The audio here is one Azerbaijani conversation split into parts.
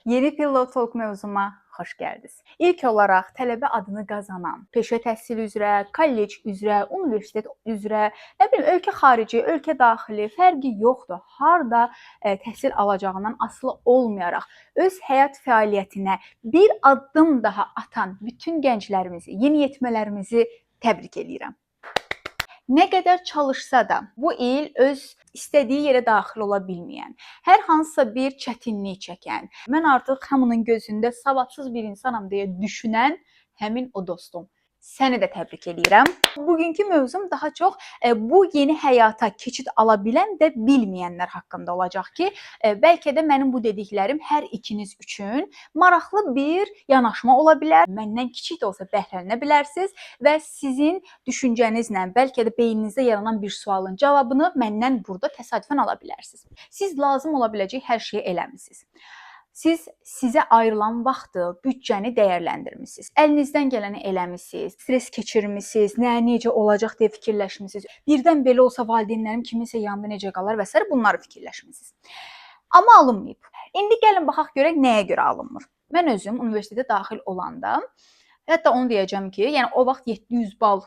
Yeni Pillow Talk mövzuma xoş gəldiniz. İlk olaraq tələbə adını qazanan, peşə təhsili üzrə, kollec üzrə, universitet üzrə, nə bilim, ölkə xarici, ölkə daxili fərqi yoxdur. Harda təhsil alacağından asılı olmayaraq öz həyat fəaliyyətinə bir addım daha atan bütün gənclərimizi, yeniyetmələrimizi təbrik eləyirəm. Nə qədər çalışsa da bu il öz istədiyi yerə daxil ola bilməyən, hər hansısa bir çətinlik çəkən, mən artıq hamının gözündə savadsız bir insanam deyə düşünən həmin o dostum. Səni də təbrik eləyirəm. Bugünkü mövzum daha çox bu yeni həyata keçid ala bilən və bilməyənlər haqqında olacaq ki, bəlkə də mənim bu dediklərim hər ikiniz üçün maraqlı bir yanaşma ola bilər. Məndən kiçik də olsa bəhrələnə bilərsiniz və sizin düşüncənizlə, bəlkə də beyninizdə yaranan bir sualın cavabını məndən burada təsadüfən ala bilərsiniz. Siz lazım ola biləcək hər şeyi eləmisiniz. Siz sizə ayrılan vaxtı, büdcəni dəyərləndirmisiniz. Əlinizdən gələni eləmisiniz, stres keçirmisiniz, nə, necə olacaq deyə fikirləşmisiniz. Birdən belə olsa valideynlərim kiminsə yanında necə qalar və sair, bunları fikirləşmisiniz. Amma alınmayıb. İndi gəlin baxaq görək nəyə görə alınmır. Mən özüm universitetə daxil olanda, hətta onu deyəcəm ki, yəni o vaxt 700 bal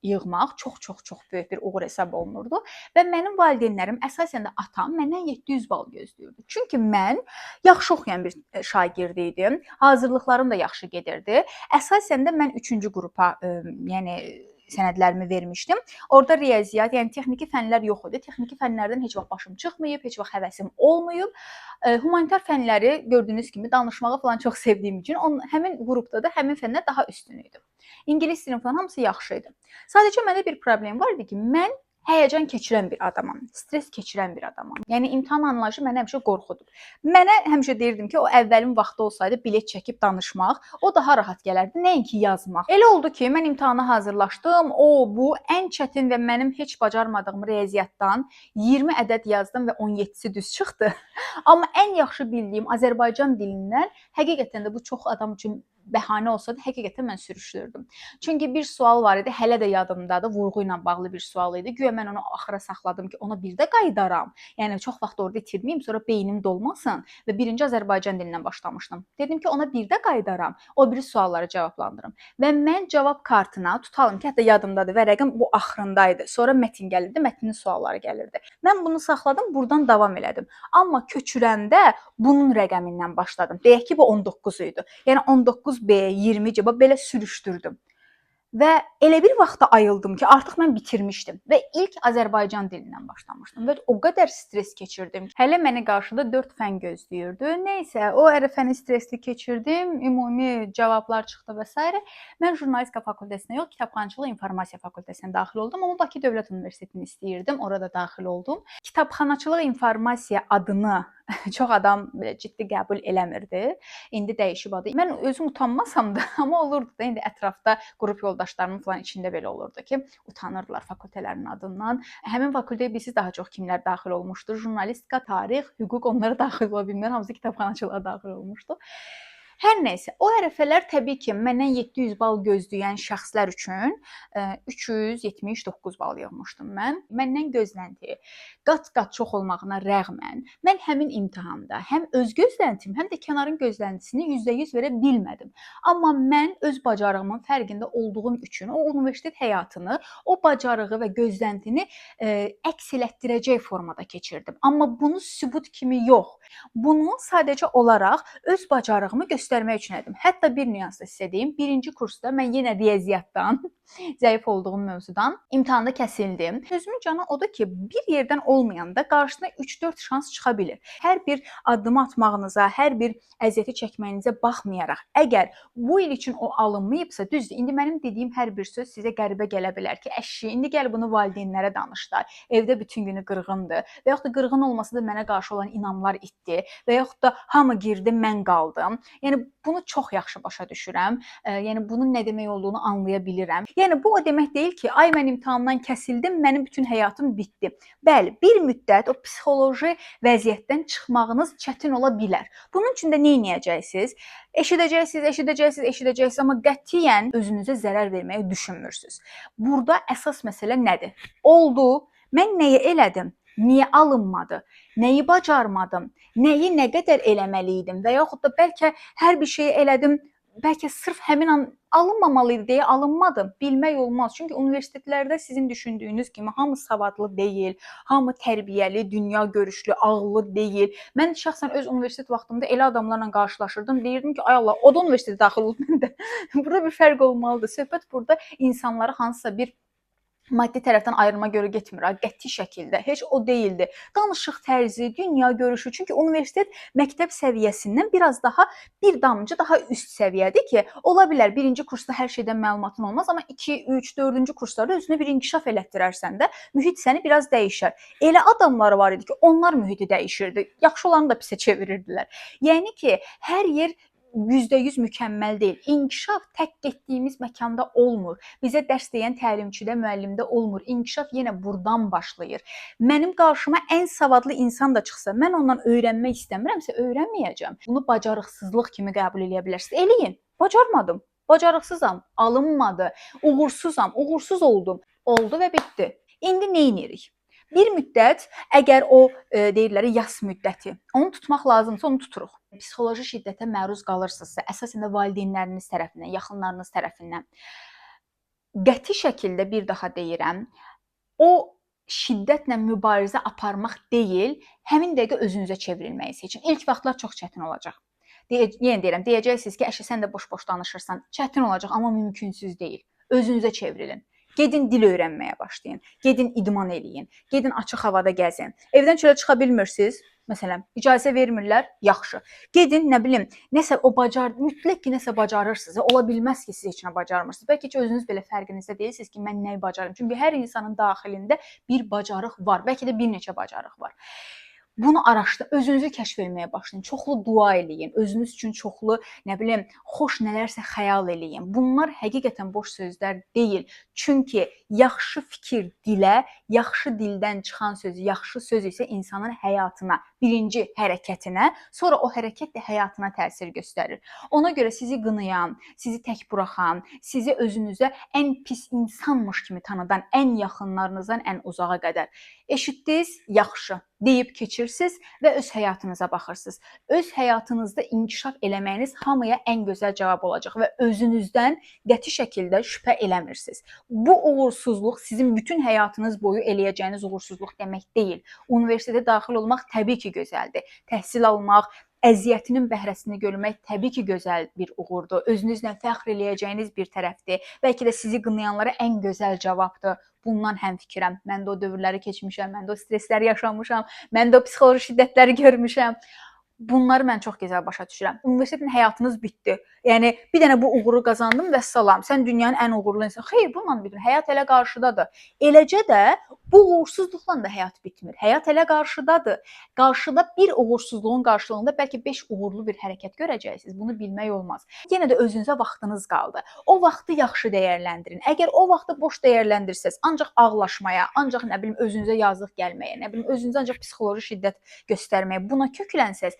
yığmaq çox-çox-çox böyük bir uğur hesab olunurdu və mənim valideynlərim, əsasən də atam məndən 700 bal gözləyirdi. Çünki mən yaxşı oxuyan bir şagird idim. Hazırlıqlarım da yaxşı gedirdi. Əsasən də mən 3-cü qrupa, yəni sənədlərimi vermişdim. Orada riyaziyyat, yəni texniki fənlər yox idi. Texniki fənlərdən heç vaxt başım çıxmayıb, heç vaxt həvəsim olmayıb. Humanitar fənləri gördüyünüz kimi danışmağı falan çox sevdiyim üçün həmin qrupda da həmin fənlər daha üstün idi. İngilis dilinin falan hamısı yaxşı idi. Sadəcə məndə bir problem var idi ki, mən həyəcan keçirən bir adamam, stres keçirən bir adamam. Yəni imtahan anlayışı məni həmişə qorxudub. Mənə həmişə deyirdim ki, o əvvəlin vaxtı olsaydı bilet çəkib danışmaq, o daha rahat gələrdi, nəinki yazmaq. Elə oldu ki, mən imtahana hazırlaşdım. O, bu ən çətin və mənim heç bacarmadığım riyaziyyatdan 20 ədəd yazdım və 17-si düz çıxdı. Amma ən yaxşı bildiyim Azərbaycan dilindən həqiqətən də bu çox adam üçün bəhanə olsa da həqiqətən mən sürüşdürdüm. Çünki bir sual var idi, hələ də yadımdadır, vurğu ilə bağlı bir sual idi. Güya mən onu axıra saxladım ki, ona bir də qayıdaram. Yəni çox vaxt orada itirməyim, sonra beynim dolmasın və birinci Azərbaycan dilindən başlamışdım. Dedim ki, ona bir də qayıdaram, o biri sualları cavablandırım. Və mən cavab kartına tutalım ki, hətta yadımdadır, vərəqin bu axırındaydı. Sonra mətn gəlirdi, mətnin sualları gəlirdi. Mən bunu saxladım, buradan davam elədim. Amma köçürəndə bunun rəqəmindən başladım. Deyək ki, bu 19 idi. Yəni 19 B, 20 C, belə sürüşdürdüm. Və elə bir vaxtda ayıldım ki, artıq mən bitirmişdim və ilk Azərbaycan dilindən başlamışdım və o qədər stres keçirdim. Hələ məni qarşıda 4 fən gözləyirdi. Nəysə, o ərəfəni stresli keçirdim, ümumi cavablar çıxdı və sairə. Mən jurnalistika fakültəsinə yox, kitabxanaçılıq informasiya fakültəsinə daxil oldum, amma Bakı Dövlət Universitetini istəyirdim, orada daxil oldum. Kitabxanaçılıq informasiya adını çox adam belə ciddi qəbul eləmirdi. İndi dəyişib adı. Mən özüm utanmasam da, amma olurdu da indi ətrafda qrup yoldaşlarımın falan içində belə olurdu ki, utanırdılar fakültələrin adından. Həmin fakültəyə bilirsiz daha çox kimlər daxil olmuşdu? Jurnalistika, tarix, hüquq onlara daxil ola bilmir. Hamısı kitabxanaçılığa daxil olmuşdu. Hər nəysə, o ərəfələr təbii ki, məndən 700 bal gözləyən şəxslər üçün 379 bal yığmışdım mən. Məndən gözlənti qat-qat çox olmağına rəğmən mən həmin imtahanda həm öz gözləntim, həm də Kənarın gözləntisini %100 verə bilmədim. Amma mən öz bacarığımın fərqində olduğum üçün o universitet həyatını, o bacarığı və gözləntini əks elətdirəcək formada keçirdim. Amma bunu sübut kimi yox, bunu sadəcə olaraq öz bacarığımı göstərmək üçün edim. Hətta bir nüans da sizə deyim. Birinci kursda mən yenə riyaziyyatdan, zəif olduğum mövzudan imtahanda kəsildim. Sözümün canı odur ki, bir yerdən olmayanda qarşısına 3-4 şans çıxa bilir. Hər bir addımı atmağınıza, hər bir əziyyəti çəkməyinizə baxmayaraq, əgər bu il üçün o alınmayıbsa, düzdür, indi mənim dediyim hər bir söz sizə qəribə gələ bilər ki, əşi, indi gəl bunu valideynlərə danış da, evdə bütün günü qırğındır və yaxud da qırğın olmasa da mənə qarşı olan inamlar itdi və yaxud da hamı girdi, mən qaldım. Yəni bunu çox yaxşı başa düşürəm. Yəni bunun nə demək olduğunu anlaya bilirəm. Yəni bu o demək deyil ki, ay mən imtahandan kəsildim, mənim bütün həyatım bitdi. Bəli, bir müddət o psixoloji vəziyyətdən çıxmağınız çətin ola bilər. Bunun üçün də nə edəcəksiniz? Eşidəcəksiniz, eşidəcəksiniz, eşidəcəksiniz, amma qətiyyən özünüzə zərər verməyi düşünmürsünüz. Burada əsas məsələ nədir? Oldu, mən nəyi elədim? Niyə alınmadı? Nəyi bacarmadım? Nəyi nə qədər eləməli idim? Və yaxud da bəlkə hər bir şeyi elədim, bəlkə sırf həmin an alınmamalı idi deyə alınmadım. Bilmək olmaz. Çünki universitetlərdə sizin düşündüyünüz kimi hamı savadlı deyil, hamı tərbiyəli, dünya görüşlü, ağıllı deyil. Mən şəxsən öz universitet vaxtımda elə adamlarla qarşılaşırdım. Deyirdim ki, ay Allah, o da universitetə daxil olub, mən də. Burada bir fərq olmalıdır. Söhbət burada insanları hansısa bir maddi tərəfdən ayırma görə getmir, ha, qəti şəkildə. Heç o deyildi. Danışıq tərzi, dünya görüşü. Çünki universitet məktəb səviyyəsindən biraz daha bir damcı daha üst səviyyədir ki, ola bilər birinci kursda hər şeydən məlumatın olmaz, amma 2, 3, 4-cü kurslarda özünə bir inkişaf elətdirərsən də, mühit səni biraz dəyişər. Elə adamlar var idi ki, onlar mühiti dəyişirdi. Yaxşı olanı da pisə çevirirdilər. Yəni ki, hər yer %100 mükəmməl deyil. İnkişaf tək getdiyimiz məkanda olmur. Bizə dərs deyən təlimçidə, müəllimdə olmur. İnkişaf yenə burdan başlayır. Mənim qarşıma ən savadlı insan da çıxsa, mən ondan öyrənmək istəmirəmsə, öyrənməyəcəm. Bunu bacarıqsızlıq kimi qəbul eləyə bilərsiniz. Eləyin. Bacarmadım. Bacarıqsızam. Alınmadı. Uğursuzam. Uğursuz oldum. Oldu və bitdi. İndi nə edirik? Bir müddət, əgər o deyirlər yas müddəti, onu tutmaq lazımsa onu tuturuq. Psixoloji şiddətə məruz qalırsınızsa, əsasən də valideynləriniz tərəfindən, yaxınlarınız tərəfindən, qəti şəkildə bir daha deyirəm, o şiddətlə mübarizə aparmaq deyil, həmin dəqiqə özünüzə çevrilməyi seçin. İlk vaxtlar çox çətin olacaq. Yenə deyirəm, deyəcəksiniz ki, əşi sən də boş-boş danışırsan. Çətin olacaq, amma mümkünsüz deyil. Özünüzə çevrilin. Gedin dil öyrənməyə başlayın. Gedin idman eləyin. Gedin açıq havada gəzin. Evdən çölə çıxa bilmirsiniz? Məsələn, icazə vermirlər, yaxşı. Gedin, nə bilim, nəsə o bacar, mütləq ki, nəsə bacarırsınız. Ola bilməz ki, siz heç nə bacarmırsınız. Bəlkə heç özünüz belə fərqinizdə deyilsiniz ki, mən nəyi bacarıram. Çünki hər insanın daxilində bir bacarıq var. Bəlkə də bir neçə bacarıq var. Bunu araşdırın, özünüzü kəşf etməyə başlayın. Çoxlu dua eləyin, özünüz üçün çoxlu, nə bilim, xoş nələrsə xəyal eləyin. Bunlar həqiqətən boş sözlər deyil. Çünki yaxşı fikir dilə, yaxşı dildən çıxan söz, yaxşı söz isə insanın həyatına, birinci hərəkətinə, sonra o hərəkət də həyatına təsir göstərir. Ona görə sizi qınayan, sizi tək buraxan, sizi özünüzə ən pis insanmış kimi tanıdan, ən yaxınlarınızdan ən uzağa qədər eşitdiniz, yaxşı deyib keçirsiniz və öz həyatınıza baxırsınız. Öz həyatınızda inkişaf eləməyiniz hamıya ən gözəl cavab olacaq və özünüzdən qəti şəkildə şübhə eləmirsiniz. Bu uğursuzluq sizin bütün həyatınız boyu eləyəcəyiniz uğursuzluq demək deyil. Universitetə daxil olmaq təbii ki, gözəldir. Təhsil almaq, əziyyətinin bəhrəsini görmək təbii ki, gözəl bir uğurdur. Özünüzlə fəxr eləyəcəyiniz bir tərəfdir. Bəlkə də sizi qınayanlara ən gözəl cavabdır. Bundan həmfikirəm. Mən də o dövrləri keçmişəm, mən də o stressləri yaşamışam, mən də o psixoloji şiddətləri görmüşəm. Bunları mən çox gözəl başa düşürəm. Universitetin həyatınız bitdi. Yəni bir dənə bu uğuru qazandım və salam. Sən dünyanın ən uğurlu insanı. Xeyr, bununla bitmir. Həyat elə qarşıdadır. Eləcə də bu uğursuzluqla da həyat bitmir. Həyat elə qarşıdadır. Qarşıda bir uğursuzluğun qarşılığında bəlkə 5 uğurlu bir hərəkət görəcəksiniz. Bunu bilmək olmaz. Yenə də özünüzə vaxtınız qaldı. O vaxtı yaxşı dəyərləndirin. Əgər o vaxtı boş dəyərləndirsəz, ancaq ağlaşmaya, ancaq nə bilim özünüzə yazıq gəlməyə, nə bilim özünüzə ancaq psixoloji şiddət göstərməyə, buna köklənsəz,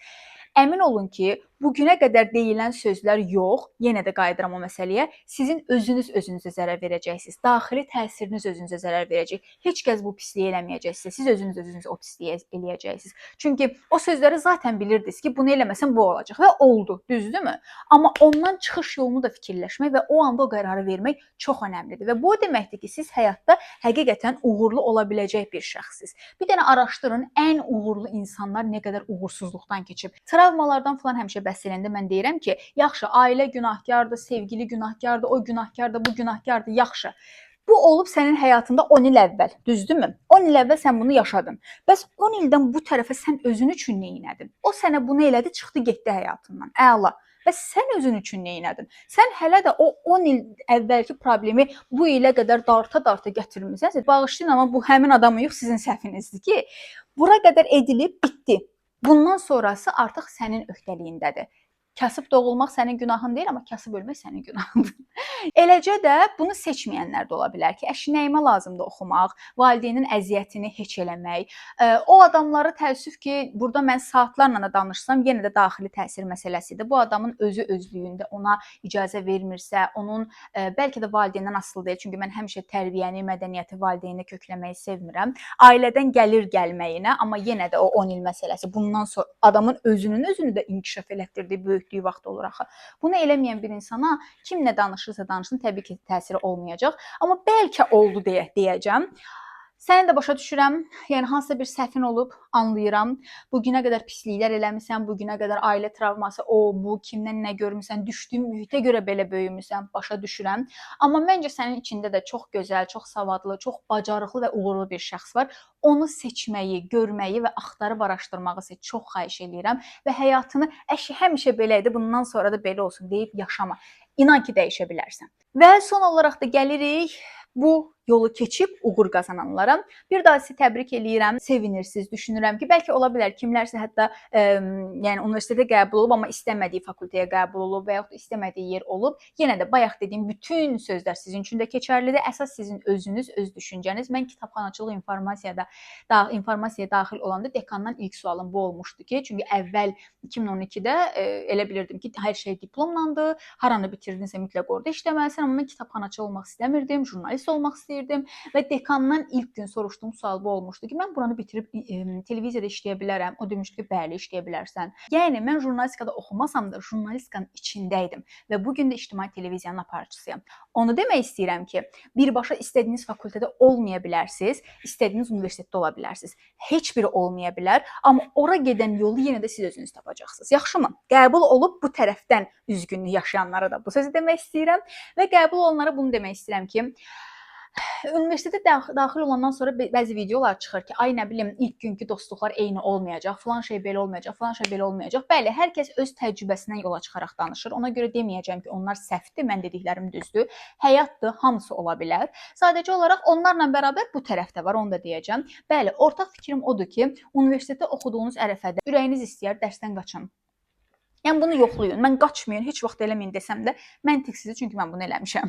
əmin olun ki, bugünə qədər deyilən sözlər yox, yenə də qayıdıram o məsələyə, sizin özünüz özünüzə zərər verəcəksiniz. Daxili təsiriniz özünüzə zərər verəcək. Heç kəs bu pisliyi eləməyəcək sizə. Siz özünüz özünüzə o pisliyi eləyəcəksiniz. Çünki o sözləri zaten bilirdiniz ki, bunu eləməsəm bu olacaq və oldu, düzdürmü? Amma ondan çıxış yolunu da fikirləşmək və o anda o qərarı vermək çox önəmlidir. Və bu o deməkdir ki, siz həyatda həqiqətən uğurlu ola biləcək bir şəxssiz. Bir dənə araşdırın, ən uğurlu insanlar nə qədər uğursuzluqdan keçib. Travmalardan falan həmişə bəhs eləyəndə mən deyirəm ki, yaxşı, ailə günahkardır, sevgili günahkardır, o günahkardır, bu günahkardır, yaxşı. Bu olub sənin həyatında 10 il əvvəl, düzdürmü? 10 il əvvəl sən bunu yaşadın. Bəs 10 ildən bu tərəfə sən özün üçün nə etdin? O sənə bunu elədi, çıxdı, getdi həyatından. Əla. Bəs sən özün üçün nə etdin? Sən hələ də o 10 il əvvəlki problemi bu ilə qədər darta-darta gətirmisənsə, bağışlayın, amma bu həmin adamın yox, sizin səhvinizdir ki, bura qədər edilib bitdi. Bundan sonrası artıq sənin öhdəliyindədir. Kasıb doğulmaq sənin günahın deyil, amma kasıb ölmək sənin günahındır. Eləcə də bunu seçməyənlər də ola bilər ki, əşi nəyimə lazımdır oxumaq, valideynin əziyyətini heç eləmək. O adamları təəssüf ki, burada mən saatlarla da danışsam, yenə də daxili təsir məsələsidir. Bu adamın özü özlüyündə ona icazə vermirsə, onun bəlkə də valideyndən asılı deyil. Çünki mən həmişə tərbiyəni, mədəniyyəti valideynə kökləməyi sevmirəm. Ailədən gəlir gəlməyinə, amma yenə də o 10 il məsələsi. Bundan sonra adamın özünün özünü də inkişaf elətdirdiyi, böyütdüyü vaxt olur axı. Bunu eləməyən bir insana kim nə danışırsa danışsın, təbii ki, təsiri olmayacaq. Amma bəlkə oldu deyə deyəcəm. Səni də başa düşürəm. Yəni hansısa bir səhvin olub, anlayıram. Bu günə qədər pisliklər eləmisən, bu günə qədər ailə travması, o, bu, kimdən nə görmüsən, düşdüyün mühitə görə belə böyümüsən, başa düşürəm. Amma məncə sənin içində də çox gözəl, çox savadlı, çox bacarıqlı və uğurlu bir şəxs var. Onu seçməyi, görməyi və axtarıb araşdırmağı sizə çox xahiş eləyirəm və həyatını əşi həmişə belə idi, bundan sonra da belə olsun deyib yaşama. İnan ki, dəyişə bilərsən. Və son olaraq da gəlirik bu yolu keçib uğur qazananlara. Bir daha sizi təbrik eləyirəm. Sevinirsiniz. Düşünürəm ki, bəlkə ola bilər kimlərsə hətta yəni universitetə qəbul olub, amma istəmədiyi fakültəyə qəbul olub və yaxud da istəmədiyi yer olub. Yenə də bayaq dediyim bütün sözlər sizin üçün də keçərlidir. Əsas sizin özünüz, öz düşüncəniz. Mən kitabxanaçılıq informasiyaya daxil olanda dekandan ilk sualım bu olmuşdu ki, çünki əvvəl 2012-də elə bilirdim ki, hər şey diplomlandı. Haranı bitirdinsə mütləq orada işləməlisən, amma mən kitabxanaçı olmaq istəmirdim, jurnalist olmaq istəyirdim və dekandan ilk gün soruşduğum sual bu olmuşdu ki, mən buranı bitirib televiziyada işləyə bilərəm. O demişdi ki, bəli, işləyə bilərsən. Yəni mən jurnalistikada oxumasam da jurnalistikanın içindəydim və bu gün də ictimai televiziyanın aparıcısıyam. Onu demək istəyirəm ki, birbaşa istədiyiniz fakültədə olmaya bilərsiniz, istədiyiniz universitetdə ola bilərsiniz. Heç biri olmaya bilər, amma ora gedən yolu yenə də siz özünüz tapacaqsınız. Yaxşımı? Qəbul olub bu tərəfdən üzgünlük yaşayanlara da bu sözü demək istəyirəm və qəbul olanlara bunu demək istəyirəm ki, universitetə daxil olandan sonra bəzi videolar çıxır ki, ay nə bilim, ilk günkü dostluqlar eyni olmayacaq, filan şey belə olmayacaq, filan şey belə olmayacaq. Bəli, hər kəs öz təcrübəsindən yola çıxaraq danışır. Ona görə deməyəcəm ki, onlar səhvdir, mən dediklərim düzdür. Həyatdır, hamısı ola bilər. Sadəcə olaraq onlarla bərabər bu tərəfdə var, onu da deyəcəm. Bəli, ortaq fikrim odur ki, universitetdə oxuduğunuz ərəfədə ürəyiniz istəyər dərsdən qaçın. Yəni bunu yoxlayın. Mən qaçmayın, heç vaxt eləməyin desəm də məntiqsizdir, çünki mən bunu eləmişəm.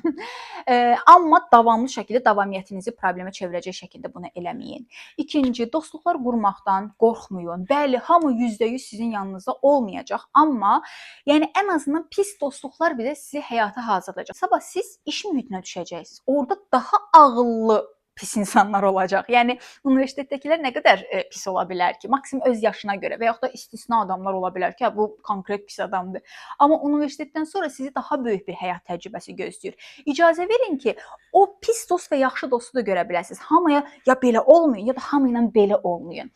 Amma davamlı şəkildə davamiyyətinizi problemə çevirəcək şəkildə bunu eləməyin. İkinci, dostluqlar qurmaqdan qorxmayın. Bəli, hamı %100 sizin yanınızda olmayacaq, amma yəni ən azından pis dostluqlar belə sizi həyata hazırlayacaq. Sabah siz iş mühitinə düşəcəksiniz. Orada daha ağıllı pis insanlar olacaq. Yəni universitetdəkilər nə qədər pis ola bilər ki? Maksimum öz yaşına görə və yaxud da istisna adamlar ola bilər ki, hə, bu konkret pis adamdır. Amma universitetdən sonra sizi daha böyük bir həyat təcrübəsi gözləyir. İcazə verin ki, o pis dost və yaxşı dostu da görə biləsiniz. Hamıya ya belə olmayın, ya da hamı ilə belə olmayın.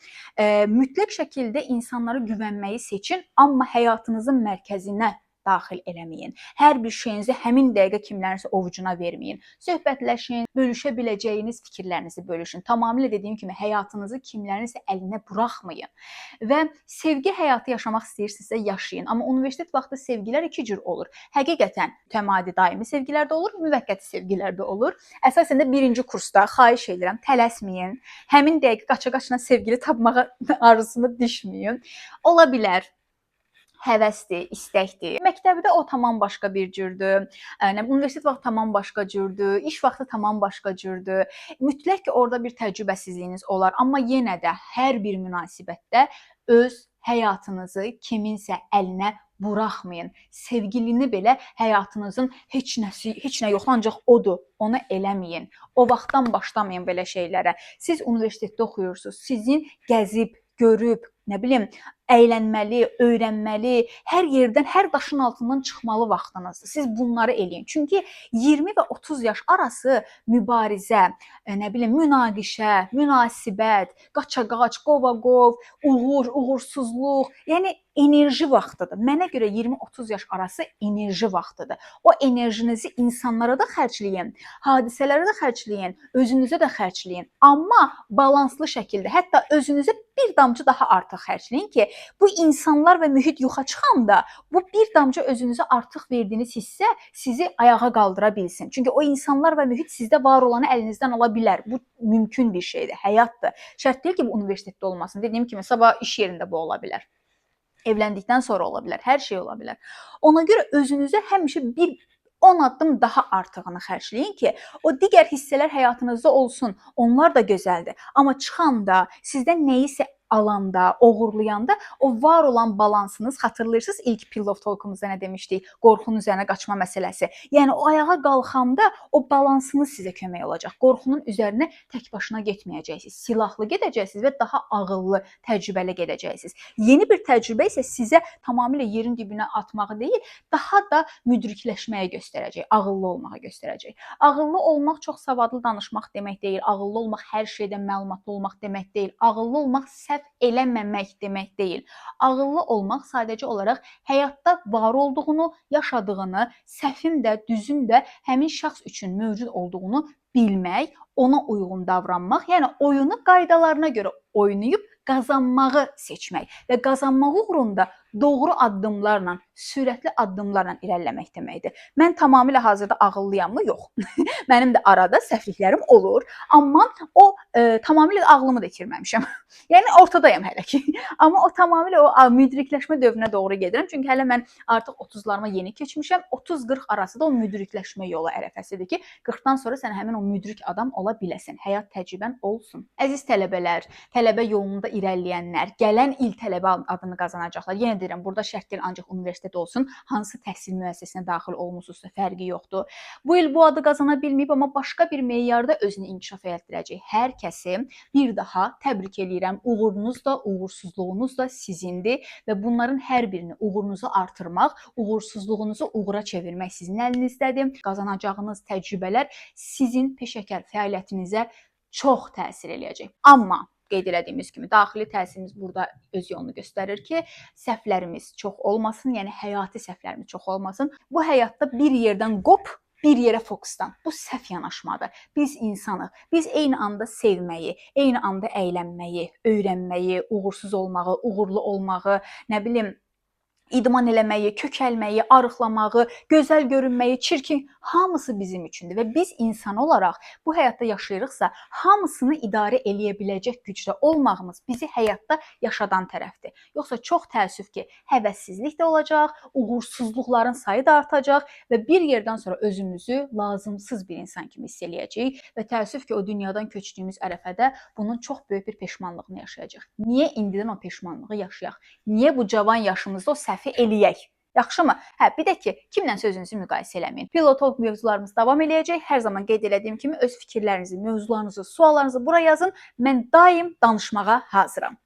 Mütləq şəkildə insanlara güvənməyi seçin, amma həyatınızın mərkəzinə daxil eləməyin. Hər bir şeyinizi həmin dəqiqə kimlərinsə ovucuna verməyin. Söhbətləşin, bölüşə biləcəyiniz fikirlərinizi bölüşün. Tamamilə dediyim kimi həyatınızı kimlərinsə əlinə buraxmayın. Və sevgi həyatı yaşamaq istəyirsinizsə yaşayın. Amma universitet vaxtı sevgilər iki cür olur. Həqiqətən mütəmadi daimi sevgilər də olur, müvəqqəti sevgilər də olur. Əsasən də birinci kursda xahiş edirəm, tələsməyin. Həmin dəqiqə qaça-qaçına sevgili tapmağa arzusuna düşməyin. Ola bilər həvəsdir, istəkdir. Məktəbdə o tamam başqa bir cürdür. Nə universitet vaxtı tamam başqa cürdür, iş vaxtı tamam başqa cürdür. Mütləq ki, orada bir təcrübəsizliyiniz olar, amma yenə də hər bir münasibətdə öz həyatınızı kiminsə əlinə buraxmayın. Sevgilini belə həyatınızın heç nəsi, heç nə yoxdur, ancaq odur. Onu eləməyin. O vaxtdan başlamayın belə şeylərə. Siz universitetdə oxuyursunuz. Sizin gəzib, görüb, nə bilim, əylənməli, öyrənməli, hər yerdən, hər daşın altından çıxmalı vaxtınızdır. Siz bunları eləyin. Çünki 20 və 30 yaş arası mübarizə, nə bilim, münaqişə, münasibət, qaça-qaç, qova-qov, uğur, uğursuzluq, yəni enerji vaxtıdır. Mənə görə 20-30 yaş arası enerji vaxtıdır. O enerjinizi insanlara da xərcləyin, hadisələrə də xərcləyin, özünüzə də xərcləyin. Amma balanslı şəkildə, hətta özünüzə bir damcı daha artıq xərcləyin ki, bu insanlar və mühit yoxa çıxanda bu bir damcı özünüzə artıq verdiyiniz hissə sizi ayağa qaldıra bilsin. Çünki o insanlar və mühit sizdə var olanı əlinizdən ala bilər. Bu mümkün bir şeydir, həyatdır. Şərt deyil ki, bu universitetdə olmasın. Dediyim kimi, sabah iş yerində bu ola bilər. Evləndikdən sonra ola bilər, hər şey ola bilər. Ona görə özünüzə həmişə bir 10 addım daha artığını xərcləyin ki, o digər hissələr həyatınızda olsun. Onlar da gözəldir. Amma çıxanda, sizdən nəyisə alanda, oğurlayanda o var olan balansınız, xatırlayırsınız ilk Pillow Talk-umuzda nə demişdik? Qorxunun üzərinə qaçma məsələsi. Yəni o ayağa qalxanda o balansınız sizə kömək olacaq. Qorxunun üzərinə tək başına getməyəcəksiniz. Silahlı gedəcəksiniz və daha ağıllı, təcrübəli gedəcəksiniz. Yeni bir təcrübə isə sizə tamamilə yerin dibinə atmağı deyil, daha da müdrikləşməyi göstərəcək, ağıllı olmağı göstərəcək. Ağıllı olmaq çox savadlı danışmaq demək deyil, ağıllı olmaq hər şeydən məlumatlı olmaq demək deyil, ağıllı olmaq səhv eləməmək demək deyil. Ağıllı olmaq sadəcə olaraq həyatda var olduğunu, yaşadığını, səhvin də, düzün də həmin şəxs üçün mövcud olduğunu bilmək, ona uyğun davranmaq, yəni oyunu qaydalarına görə oynayıb qazanmağı seçmək və qazanmaq uğrunda doğru addımlarla, sürətli addımlarla irəliləmək deməkdir. Mən tamamilə hazırda ağıllıyam mı? Yox. Mənim də arada səhvliklərim olur, amma o tamamilə ağlımı da itirməmişəm. Yəni ortadayam hələ ki. Amma o tamamilə o müdrikləşmə dövrünə doğru gedirəm. Çünki hələ mən artıq 30-larıma yeni keçmişəm. 30-40 arası da o müdrikləşmə yolu ərəfəsidir ki, 40-dan sonra sən həmin o müdrik adam ola biləsən. Həyat təcrübən olsun. Əziz tələbələr, tələbə yolunda irəliləyənlər, gələn il tələbə adını qazanacaqlar. Yenə deyirəm, burada şərt deyil ancaq universitet olsun. Hansı təhsil müəssisəsinə daxil olmusunuzsa fərqi yoxdur. Bu il bu adı qazana bilməyib, amma başqa bir meyarda özünü inkişaf elətdirəcək. Hər kəsi bir daha təbrik eləyirəm. Uğurunuz da, uğursuzluğunuz da sizindir və bunların hər birini uğurunuzu artırmaq, uğursuzluğunuzu uğura çevirmək sizin əlinizdədir. Qazanacağınız təcrübələr sizin peşəkar fəaliyyətinizə çox təsir eləyəcək. Amma qeyd elədiyimiz kimi daxili təsirimiz burada öz yolunu göstərir ki, səhvlərimiz çox olmasın, yəni həyati səhvlərimiz çox olmasın. Bu həyatda bir yerdən qop, bir yerə fokuslan. Bu səhv yanaşmadır. Biz insanıq. Biz eyni anda sevməyi, eyni anda əylənməyi, öyrənməyi, uğursuz olmağı, uğurlu olmağı, nə bilim, idman eləməyi, kökəlməyi, arıqlamağı, gözəl görünməyi, çirkin, hamısı bizim üçündür və biz insan olaraq bu həyatda yaşayırıqsa, hamısını idarə eləyə biləcək gücdə olmağımız bizi həyatda yaşadan tərəfdir. Yoxsa çox təəssüf ki, həvəssizlik də olacaq, uğursuzluqların sayı da artacaq və bir yerdən sonra özümüzü lazımsız bir insan kimi hiss eləyəcəyik və təəssüf ki, o dünyadan köçdüyümüz ərəfədə bunun çox böyük bir peşmanlığını yaşayacağıq. Niyə indidən o peşmanlığı yaşayaq? Niyə bu cavan yaşımızda o səhvi eləyək? Yaxşımı? Hə, bir də ki, kimlə sözünüzü müqayisə eləməyin. Pillow Talk mövzularımız davam eləyəcək. Hər zaman qeyd elədiyim kimi öz fikirlərinizi, mövzularınızı, suallarınızı bura yazın. Mən daim danışmağa hazıram.